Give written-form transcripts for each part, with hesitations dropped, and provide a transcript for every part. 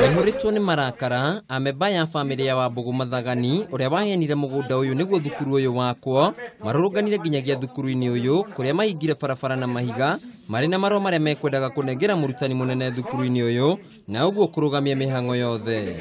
Nĩhũrĩtwo nĩ marakara amemba ya bamĩrĩ ya Wambugu Mathagani ũrĩa waheanire mũgũnda ũyũ nĩguo thukuru ũyũ wakwo marũrũnganire nginyagia thukuru-inĩ ũyũ kũrĩa mahingire barabara na mahiga marĩ na marũa marĩa mekwendaga kũnengera mũrutani mũnene thukuru-inĩ ũyũ na ũguo kũrũgamia mĩhang'o yothe.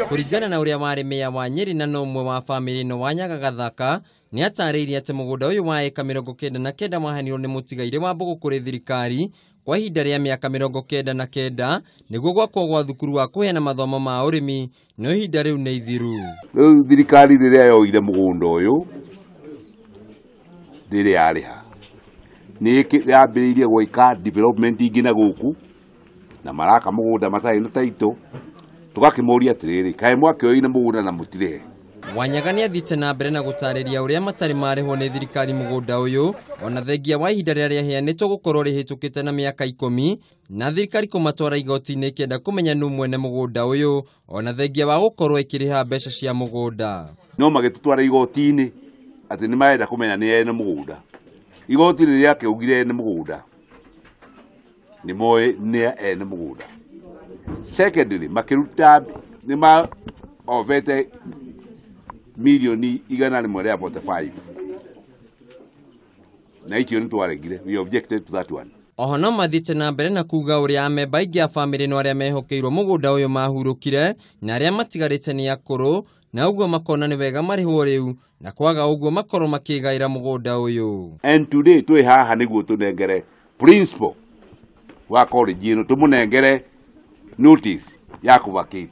Kũringana na ũrĩa warĩ meya wa Nyeri na no ũmwe wa bamĩrĩ ĩno wa Nyaga Gathaka nĩ atarĩirie atĩ mũgũnda ũyũ wa ĩka 99 waheanirwo nĩ mũtigairĩ Wambugu kũrĩ thirikari kwa ihinda rĩa mĩaka 99 nĩguo gwakwo gwa thukuru wa kũheana mathomo ma ũrĩmi no ihinda rĩu nĩ ithiru. Rĩu thirikari rĩrĩa yoire mũgũnda ũyũ rĩrĩa yarĩha nĩ yambĩrĩirie gwĩka development ingĩ na gũkũ na maraka mũgũnda matarĩ na title tũgakĩmoria atĩrĩrĩ kaĩ mwakĩoire mũgũnda na mũtirĩhe. Wanyaga nĩ athiĩte na mbere na gũtarĩria ũrĩa matarĩ marĩhwo nĩ thirikari mũgũnda ũyũ ona thengia wa ihinda rĩrĩa rĩaheanĩtwo gũkorwo rĩhĩtũkĩte na mĩaka 10 na thirikari kũmatwara igoti-inĩ ĩkĩenda kũmenya nũ mwene mũgũnda ũyũ ona thengia wa gũkorwo ĩkĩrĩha mbeca cia mũgũnda. No magĩtũtwara igoti-inĩ atĩ nĩ marenda kũmenya nĩ ene mũgũnda. Igoti rĩrĩa rĩakĩugire ene mũgũnda nĩ moĩ nĩ ene mũgũnda. Secondly, makĩruta nĩ maovete milioni 145 na icio nĩ twaregire, we objected to that one. Oho no mathiĩte na mbere na kuga ũrĩa amemba aingĩ a bamĩrĩ no arĩa mehokeirwo mũgũnda ũyũ mahurũkire na arĩa matigarĩte nĩ akũrũ na ũguo makona nĩ wega marĩhwo rĩu na kwaga ũguo makorwo makĩgaĩra mũgũnda ũyũ. And today twĩ haha nĩguo tũnengere principal wa college ĩno tũmũnengere notice ya kũvacate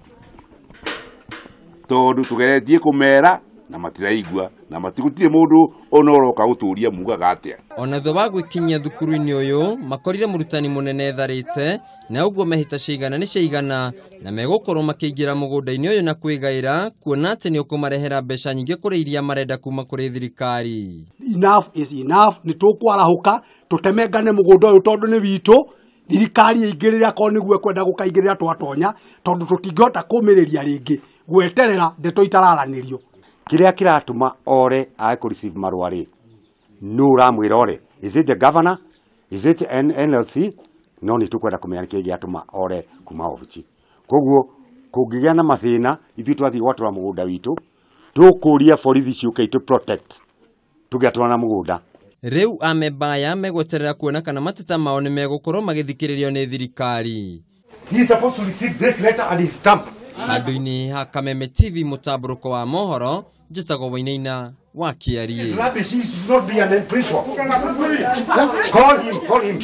tondũ tũgeretie kũmera na matiraigua na matigũtirĩ mũndũ ona ũroka gũtũria mugaga atĩa. Ona thutha wa gwĩkinyia thukuru-inĩ ũyũ makorire mũrutani mũnene etharĩte na ũguo mehĩta ciigana nĩ ciigana na megũkorwo makĩingĩra mũgũnda-inĩ ũyũ na kwĩgaĩra kuona atĩ nĩ ũkũmarehera mbeca nyingĩ kũrĩ iria marenda kuma kũrĩ thirikari. Enough is enough, nĩ tũkwarahũka tũtemengane mũgũnda ũyũ tondũ nĩ witũ. Thirikari ĩingĩrĩre akorwo nĩguo ĩkwenda gũkaingĩrĩra twatonya tondũ tũtingĩhota kũmĩrĩria rĩngĩ gweterera ndeto itararanĩrio. Kĩrĩa kĩratũma ore age kũ receive marũa rĩ nũ ũramwĩra ore? Is it the governor? Is it NLC? No nĩ tũkwenda kũmenya nĩkĩĩ gĩatũma ore kuma obici. Koguo kũngĩgĩa na mathĩna ithuĩ twathiĩ gwatũra mũgũnda witũ tũkũria borithi ciũke itũ protect tũgĩatũra na mũgũnda. Rĩu amemba aya megweterera kuona kana mateta mao nĩ megũkorwo magĩthikĩrĩrio nĩ thirikari. He is supposed to receive this letter and his stamp. Handũ-inĩ ha Kameme TV mũtambũrũko wa mohoro njĩtagwo Wainaina wa Kĩarie. Call him, call him.